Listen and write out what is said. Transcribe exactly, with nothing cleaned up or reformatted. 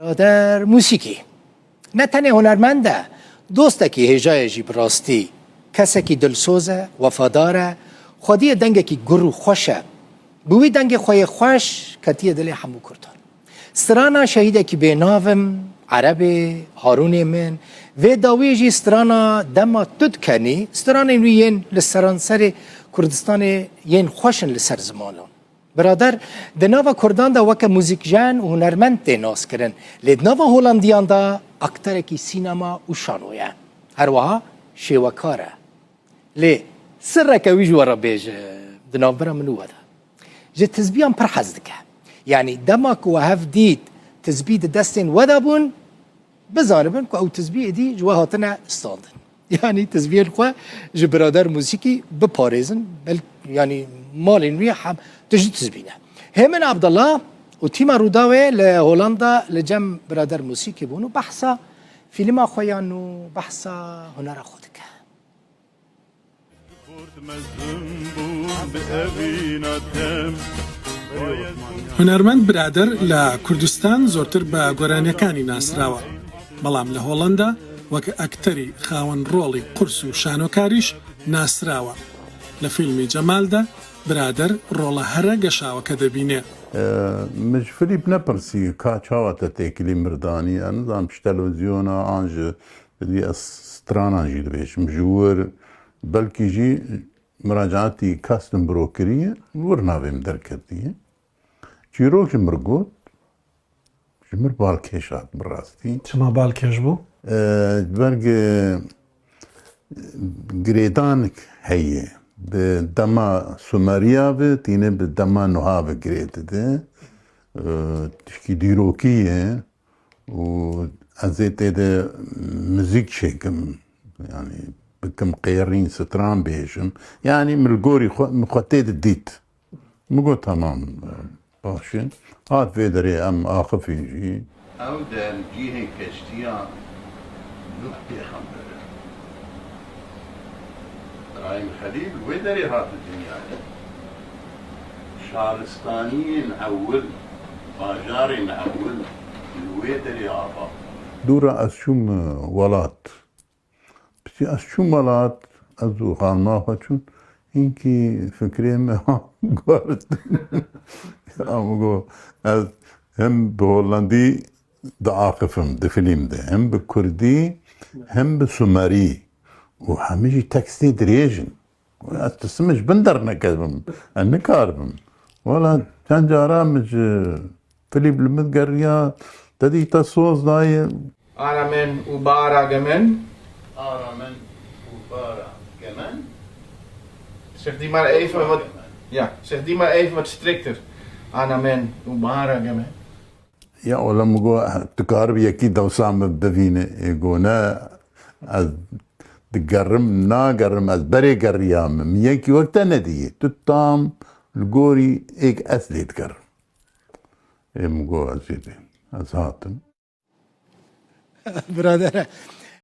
Birader Musîkî ne tenê hunermend e, dostekî hêja ye jî bi rastî. Kesekî dilsoz e, wefadar e, xwediyê dengekî gur û xweş e. Bi wî dengê xwe yê xweş ketiye dilê hemû Kurdan. Strana Şehîdekî Bênav im, Erebê, Harûnê min, vê dawiyê jî strana Dema Tu Dikenî, stranên wî yên li seranserê Kurdistanê yên xweş in li ser zimanan. Birader di nava Kurdan de weke muzîkjen û hunermend tê naskirin, lê di nava Holandiyan de akterekî sînema û şano ye. Her wiha şêwekar e. Lê sirreke wî ji we re bêje, di navbera min û we de. Ji tizbiyan pir hez dike. Yanî dema ku we hev dît tizbî di destên we de bûn, bizanibin ku ew tizbî êdî ji we hatine standin. Yanî tizbiyên xwe ji birader Musîkî biparêzin, bel-, yanî malên wî hem tijî tizbî ne. Hêmin Abdullah û tîma Rûdawê li Holanda li cem birader Musîkî bûn û behsa fîlma xwe yan û behsa hunera xwe dike. هونەرمەند برادەر لە کوردستان زۆرتر بە گۆرانیەکانی ناسراوە، بەڵام لە هۆڵەندا وەک ئەکتەری خاوەن ڕۆڵی قورس و شانۆکاریش ناسراوە. لە فیلمی جەمالدا برادەر ڕۆڵە هەرە گەشاوەکە دەبینێ. Min ji Filîp nepirsî ka çawa te têkilî mirdanî, ez nizanim ji televîzyona an ji, ez stranan jî dibêjim ji wir, belkî jî muracaetî Kastenbro kiriye, li wir navê min derketiye. Çîrok ji mir got, ji mir balkêş hat bi rastî. Çima balkêş bû? Ji ber girêdan heye. Bi dema Sumeriya ve tîne bi dema nuha ve girê dide. Tişkî dîrokî ye û ez ê tê de muzîk çêkim. Yanî bikim qêrîn, stran bêjim. Yanî min li gorî xwe, min xwe tê de dît. Min got, temam, baş e. Hat vê derê em axifîn jî. Ew der cihê keştiya Nuh pêxember e. Îbrahîm Xelîl wê derê hate dinyayê. Şaristaniyên ewil, bajarên ewil li wê derê ava bûn. Dû re ez çûm welat. Piştî ez çûm welat, ez û xanima xwe çûn, hinkî fikrê me guhart. Em got, ez hem bi hollandî diaxifim di filîm de, hem bi kurdî, hem bi sumerî. Û hemî jî tekstê dirêj in. Ez tisim ji bin dernekevim. Ez nikaribim. Wela çend cara min ji Filîp li min geriya, te dî te soz dayê. Aramen û bara gemen. Aramen û bara gemen. Zeg die maar even wat, ja, zeg die maar even wat strikter. Aramen û bara gemen. Ya ola min got, tu karibî yekî dewsa min bivîne, ê got ne, ez digerim, nagerim, ez berê geriyame. Min yekî wek te nediyê. Tu tam li gorî êk ez lê digerim. Ê min got, ez ê bêm. Ez hatim. Birader e.